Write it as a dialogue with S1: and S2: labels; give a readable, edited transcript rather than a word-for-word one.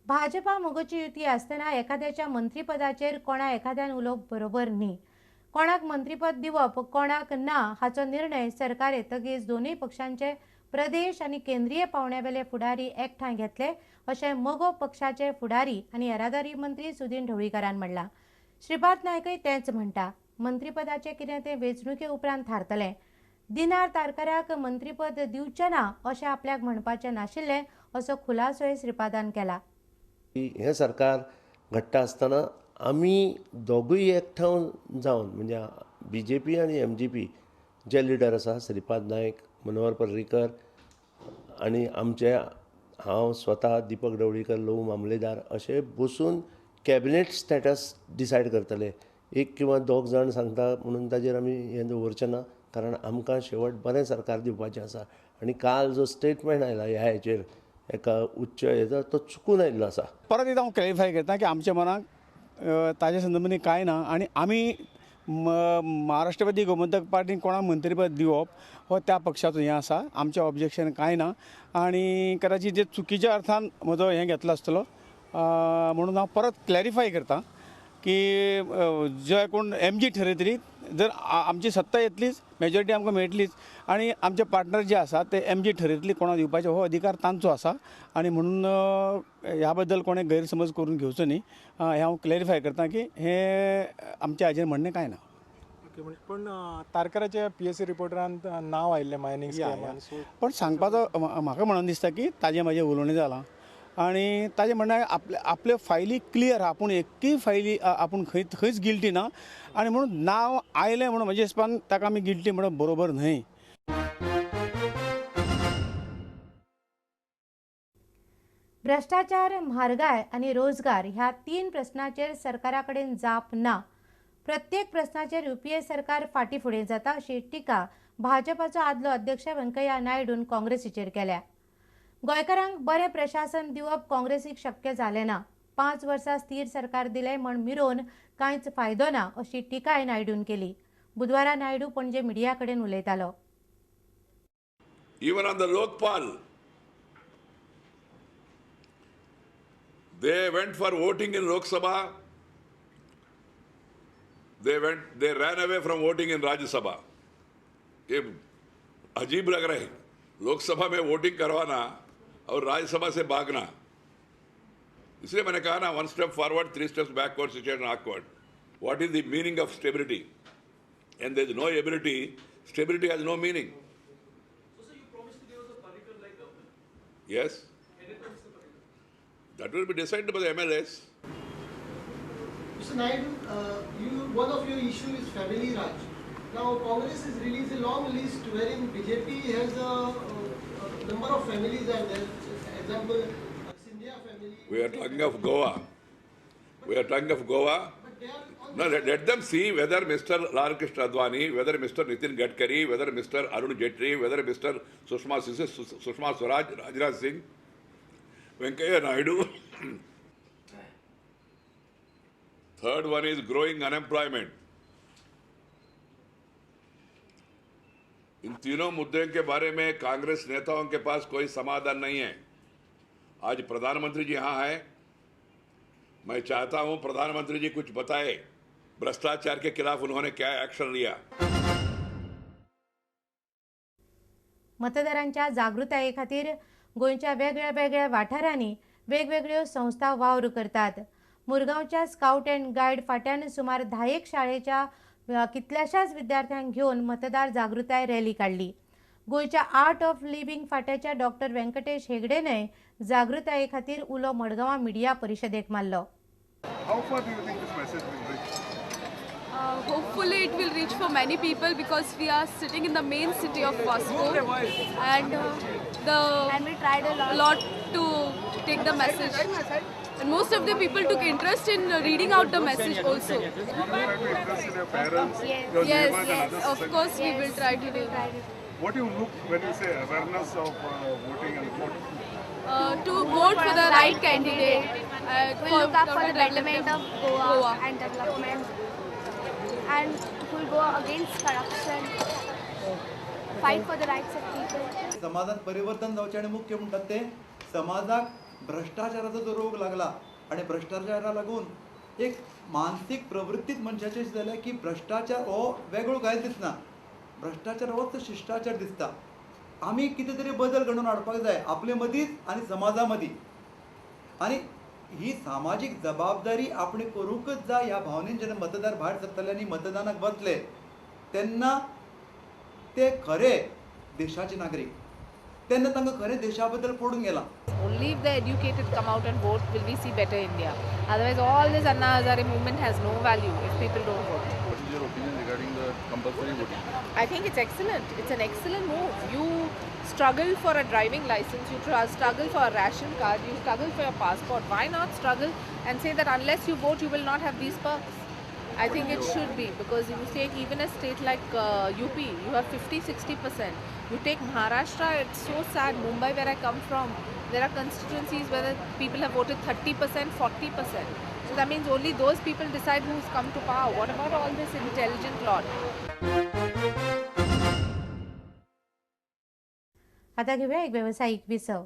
S1: भाजपा मगोची युती आसतना एखाद्याच्या मंत्रीपदाचेर कोणा एखाद्यान उलोवप बरोबर न्ही. कोणाक मंत्रीपद दिवप कोणाक ना हाचो निर्णय सरकार येतकीच दोनूय पक्षांचे प्रदेश आनी केंद्रीय पावंड्यावेले फुडारी एकठांय घेतले अशें मगो पक्षाचे फुडारी आनी येरादारी मंत्री सुदिन ढवळीकारान म्हणलां. श्रीपाद नायकय तेंच म्हणटा. मंत्रीपदाचें कितें तें वेंचणुके उपरांत थारतलें. दिनार तारकराक मंत्रीपद दिवचें ना अशें आपल्याक म्हणपाचें नाशिल्लें असो खुलासोय श्रीपादान केला.
S2: हें सरकार घडटा आसतना आमी दोगूय एकठांय जावन म्हणजे बी जे पी आनी एम जी पी जे लिडर आसा श्रीपाद नायक, मनोहर पर्रीकर आनी आमचे हांव स्वता दीपक ढवळीकर, लवू मामलेदार अशे बसून कॅबिनेट स्टेटस डिसायड करतले. एक किंवा दोग जाण सांगता म्हणून ताजेर आमी हें दवरचें ना, कारण आमकां शेवट बरें सरकार दिवपाचें आसा. आनी काल जो स्टेटमेंट आयला ह्या हेचेर एका उच्च हेजो तो चुकून आयिल्लो आसा.
S3: परत एकदां हांव क्लॅरिफाय करता की आमच्या मनाक ताजे संदर्भांत कांय ना आनी आमी महाराष्ट्रवादी गोमंतक पार्टीन कोणाक मंत्रीपद दिवप हो त्या पक्षाचो हें आसा. आमचें ऑब्जेक्शन कांय ना आनी कदाचित जे चुकीच्या अर्थान म्हजो हें घेतलो आसतलो म्हणून हांव परत क्लॅरिफाय करता की जे कोण एम जी ठरयतली जर आमची सत्ता येतलीच, मेजॉरिटी आमकां मेळटलीच आनी आमचे पार्टनर जे आसा ते एम जी ठरयतली कोणाक दिवपाचे हो अधिकार तांचो आसा आनी म्हणून ह्या बद्दल कोणें गैरसमज करून घेवचो न्ही हें हांव क्लॅरिफाय करता की हें आमच्या हाजेर म्हणणें कांय ना.
S4: पण तारकराच्या पी एस सी रिपोर्टरान नांव आयिल्लें मायनींग स्कॅमान,
S3: पण सांगपाचो म्हाका म्हणून दिसता की ताजें म्हाजें उलोवणें जालां आनी ताजें म्हणणें आपल्यो फायली क्लियर आहा, आपूण एक्कय फायली आपूण खंयच गिल्टी ना आनी म्हणून नांव आयलें म्हणून म्हज्या हिसपान ताका आमी गिल्टी म्हणप बरोबर न्हय.
S1: भ्रश्टाचार, म्हारगाय आनी रोजगार ह्या तीन प्रस्नाचेर सरकारा कडेन जाप ना. प्रत्येक प्रस्नाचेर यूपीए सरकार फाटीं फुडें जाता अशी टिका भाजपाचो आदलो अध्यक्ष व्यंकय्या नायडून काँग्रेसीचेर केल्या. गोंयकारांक बरें प्रशासन दिवप काँग्रेसीक शक्य जालें ना. 5 वर्सां स्थीर सरकार दिलें म्हण मिरोवन कांयच फायदो ना अशी टिकाय नायडून केली. बुधवारा नायडू पणजे मिडिया कडेन उलयतालो.
S5: Even on the Lokpal, they went for voting in Lok Sabha. They ran away from voting in Rajya Sabha. ये अजीब लग रहा है, लोकसभा में वोटिंग करवाना और राज्यसभा से भागना. इसलिए मैंने कहा ना, 1 step forward, 3 steps backward, situation awkward. What is the meaning of stability? And there is no ability. Stability has no meaning. Yes, that will be decided by the MLAs.
S6: Mr. Naidu, one of your issues is family Raj. Now Congress has released a long list wherein BJP has a number of families are there. Example, Scindia family.
S5: We are talking of Goa. We are talking of Goa. No, let them see whether Mr. Lal Krishna Advani, whether Mr. Nitin Gadkari, whether Mr. Arun Jaitley, whether Mr. Sushma Swaraj, Rajnath Singh, Venkaiah Naidu. Third one is growing unemployment. In तीनों मुद्दों K बारे में कांग्रेस नेताओं K pass कोई समाधान नहीं है. आज प्रधानमंत्री जी यहाँ हैं, मैं चाहता हूँ प्रधानमंत्री जी कुछ बताए भ्रष्टाचार के खिलाफ उन्होंने क्या एक्शन लिया.
S1: मतदारांच्या जागृताये खातीर गोंयच्या वेगळ्या वेगळ्या वाठारांनी वेगवेगळ्यो संस्था वावर करतात. मुरगांवच्या स्काउट अँड गायड फाट्यान सुमार 10 शाळेच्या कितल्याशाच विद्यार्थ्यांक घेवन मतदार जागृताय रॅली काडली. गोंयच्या आर्ट ऑफ लिव्हिंग फाट्याच्या डॉक्टर व्यंकटेश हेगडेनय जागृताये खातीर उलो मडगांवां मिडिया परिशदेक मारलो.
S7: How far do you think this message will reach?
S8: Hopefully it will reach for many people because we are sitting in the main city of Vasco and we tried a lot to take the message. And most of the people took interest in reading out the message also.
S7: You will try to impress your parents,
S8: yes,
S7: your
S8: yes,
S7: neighbors
S8: yes,
S7: and others.
S8: Of course we will try to do that.
S7: What do you look when you say awareness of voting and vote?
S8: To vote for the right candidate.
S9: We'll look up for the betterment of Goa and development, and we'll go against corruption, fight for the rights of people.
S10: समाजात परिवर्तन जावचें आनी मुख्य म्हणटात तें समाजाक भ्रश्टाचाराचो जो रोग लागला आनी भ्रश्टाचारा लागून एक मानसीक प्रवृत्तीच मनशाची अशी जाल्या की भ्रश्टाचार हो वेगळो कांयच दिसना, भ्रश्टाचार होच शिश्टाचार दिसता. आमी कितें तरी बदल घडोवन हाडपाक जाय आपले मदींच आनी समाजा मदीं, आनी ही सामाजीक जबाबदारी आपणे करूंकच जाय ह्या भावनेन जेन्ना मतदार भायर सरतले आनी मतदानाक वतले तेन्ना ते खरे देशाचे नागरीक, तेन्ना तांकां खरें देशा बद्दल पडून गेलां.
S11: Only if the educated come out and vote will we see better India. Otherwise, all this Anna Hazare movement has no value if people don't vote.
S12: What is your opinion regarding the compulsory voting?
S11: I think it's excellent. It's an excellent move. You struggle for a driving license, you struggle for a ration card, you struggle for your passport. Why not struggle and say that unless you vote, you will not have these perks? I think it should be, because you take even a state like UP, you have 50-60%. You take Maharashtra, it's so sad. Mumbai, where I come from, there are constituencies where the people have voted 30%, 40%. So that means only those people decide who's come to power. What about all this intelligent lot?
S1: आता घेऊया एक व्यावसायिक विसव.